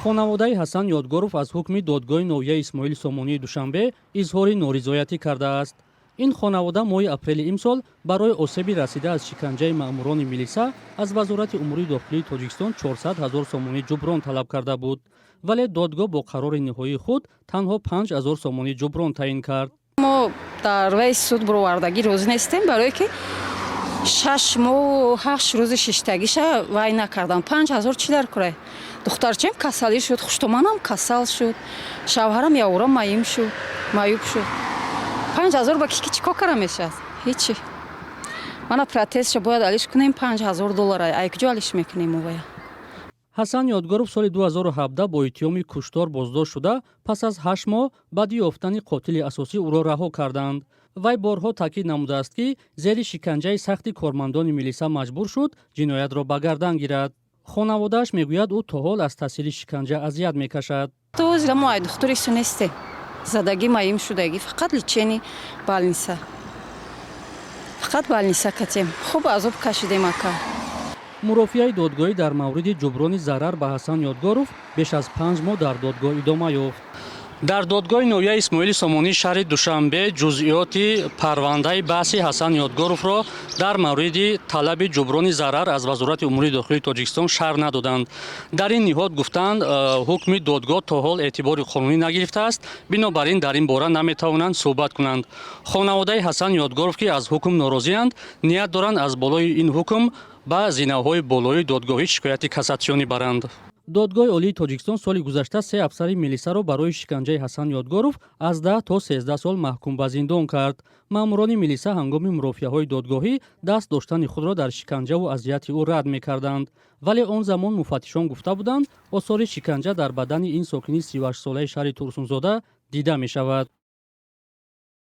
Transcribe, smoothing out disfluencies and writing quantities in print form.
Хонаводаи Ҳасан Ёдгоров аз ҳукми додгоҳи ноҳияи Исмоили Сомонии Душанбе изҳори норизоятӣ кардааст. Ин хонавода моҳи апрели имсол барои осеби расида аз шиканҷаи маъмурони милиса аз Вазорати умури дохилии Тоҷикистон 400 ҳазор сомонӣ ҷуброн талаб карда буд, вале додгоҳ бо қарори ниҳоии худ танҳо 5000 сомонӣ ҷуброн таъин кард. Мо дар вай суд бировардагӣ розӣ нестем, барое ки 6 моҳу 8 рӯзи шиштагиша вай накардам. 5000 чӣ дар курай? Духтарчаем касалӣ шуд, хуштоманам касал шуд, шавҳарам явора маим шуд, маюб шуд. 5000 ба ки чӣ кор кара мешавад? Ҳичи. Мана протезша бояд алиш кунем, 5000 доллара ай куҷо алиш мекунем овая? Ҳасан Ёдгоров соли 2017 бо иттиҳоми куштор боздошт шуда, пас аз 8 моҳ баъди ёфтани қотили асосӣ ӯро раҳо карданд. Вай борҳо таъкид намудааст, ки зери шиканҷаи сахти кормандони милиса маҷбур шуд ҷиноятро ба гардан гирад. Хонаводааш мегӯяд, ӯ то ҳол аз таъсири шиканҷа азият мекашад. То ҳозира мо ай духтури су нестем. Задагӣ, маим шудагӣ, фақат лечение, больница, фақат больница катем. Хуб азоб кашидем, ака. Мурофиаи додгоҳӣ дар мавриди ҷуброни зарар ба Ҳасан Ёдгоров беш аз 5 моҳ дар додгоҳ идома ёфт. Дар додгоҳи ноҳияи Исмоили Сомонии шаҳри Душанбе ҷузъиёти парвандаи баҳси Ҳасан Ёдгоровро дар мавриди талаби ҷуброни зарар аз Вазорати умури дохилии Тоҷикистон шарҳ надоданд. Дар ин ниҳод гуфтанд, ҳукми додгоҳ то ҳол эътибори қонунӣ нагирифтааст, бинобар ин дар ин бора наметавонанд суҳбат кунанд. Хонаводаи Ҳасан Ёдгоров, ки аз ҳукм норозианд, ният доранд аз болои ин ҳукм ба зинаҳои болоии додгоҳӣ шикояти кассатсионӣ баранд. Додгоҳи Олии Тоҷикистон соли гузашта се афсари милисаро барои шиканҷаи Ҳасан Ёдгоров аз 10 то 13 сол маҳкум ба зиндон кард. Маъмурони милиса ҳангоми мурофиаҳои додгоҳӣ даст доштани худро дар шиканҷаву азияти ӯ рад мекарданд, вале он замон муфаттишон гуфта буданд, осори шиканҷа дар бадани ин сокини 38-солаи шаҳри Турсунзода дида мешавад.